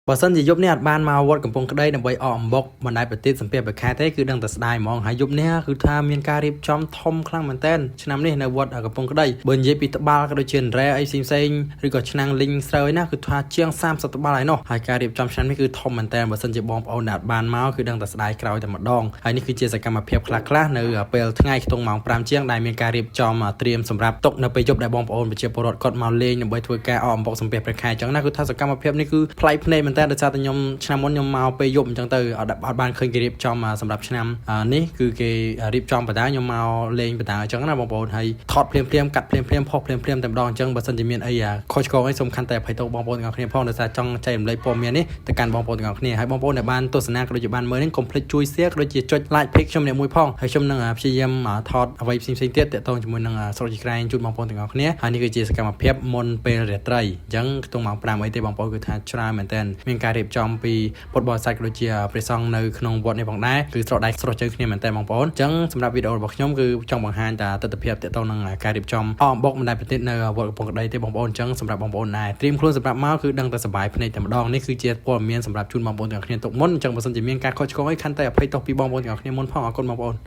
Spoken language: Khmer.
បើសិនជាយប់នេះអត់បានមកវត្តកំពង់ក្តីដើម្បីអកអំបុកបណ្ដែតប្រទីបសំពះព្រះខែទេគឺដឹងតែស្ដាយហ្មងហើយយប់នេះគឺថាមានការរៀបចំធំខ្លាំងមែនទែនឆ្នាំនេះនៅវត្តកំពង់ក្តីបើនិយាយពីត្បាល់ក៏ដូចជារ៉ែអីផ្សេងផ្សេងៗឬក៏ឆ្នាំងលីងស្រូវឯណាគឺថាជាង30ត្បាល់ហើយនោះហើយការរៀបចំឆ្នាំនេះគឺធំមែនទែនបើសិនជាបងប្អូនដែលអត់បានមកគឺដឹងតែស្ដាយក្រោយតែម្ដងហើយនេះគឺជាសកម្មភាពខ្លះៗនៅពេលថ្ងៃខ្ទង់ម៉ោង5ជាងដែលមានការរៀបចំត្រៀមសម្រាប់ទុកនៅពេលយប់ដែលបងប្អូនប្រជាពលរដ្ឋគាត់មកលេងដើម្បីធ្វើការអកអំបុកសំពះព្រះខែអញ្ចឹងណាគឺថាសកម្មភាពនេះគឺប្លែកភ្នែកមែនតើដោយសារតែខ្ញុំឆ្នាំមុនខ្ញុំមកពេលយប់អញ្ចឹងទៅអត់អត់បានឃើញគេរៀបចំសម្រាប់ឆ្នាំនេះគឺគេរៀបចំបដាខ្ញុំមកលេងបដាអញ្ចឹងណាបងប្អូនហើយថតភ្លាមភ្លាមកាត់ភ្លាមភ្លាមផុសភ្លាមភ្លាមតែម្ដងអញ្ចឹងបើសិនជាមានអីខុសឆ្គងអីសូមខន្តីអភ័យទោសបងប្អូនទាំងអស់គ្នាផងដោយសារចង់ចែករំលែកព័ត៌មាននេះទៅកាន់បងប្អូនទាំងអស់គ្នាហើយបងប្អូនដែលបានទស្សនាក៏ដូចជាបានមើលនេះកុំភ្លេចជួយ share ក៏ដូចជាចុច like page ខ្ញុំអ្នកមួយផងហើយខ្ញុំនឹងព្យាយាមថតអ្វីផ្សេងៗទៀតទាក់ទងជាមួយនឹងស្រុកជីក្រែងជូនបងប្អូនទាំងអស់គ្នាហើយនេះគឺជាសកម្មភាពមុនពេលរាត្រីអញ្ចឹងខ្ទង់ម៉ោង5អីទេបងប្អូនគឺថាច្រើនមែនទែនមានការរៀបចំពីពុទ្ធបរិស័ទក៏ដូចជាព្រះសង្ឃនៅក្នុងវត្តនេះផងដែរគឺស្រកដៃស្រស់ជើងគ្នាមែនទែនបងប្អូនអញ្ចឹងសម្រាប់វីដេអូរបស់ខ្ញុំគឺចង់បង្ហាញតាទស្សនវិជ្ជាទាក់ទងនឹងការរៀបចំអកអំបុកបណ្ដែតប្រទេសនៅវត្តកំពង់ក្តីទេបងប្អូនអញ្ចឹងសម្រាប់បងប្អូនដែរត្រៀមខ្លួនសម្រាប់មកគឺដឹងតែសប្បាយភ្នែកតែម្ដងនេះគឺជាព័ត៌មានសម្រាប់ជូនបងប្អូនទាំងគ្នាទុកមុនអញ្ចឹងបើសិនជាមានការខុសឆ្គងអីខន្តីអភ័យទោសពីបងប្អូនទាំងគ្នាមុនផងអរគុណបងប្អូន។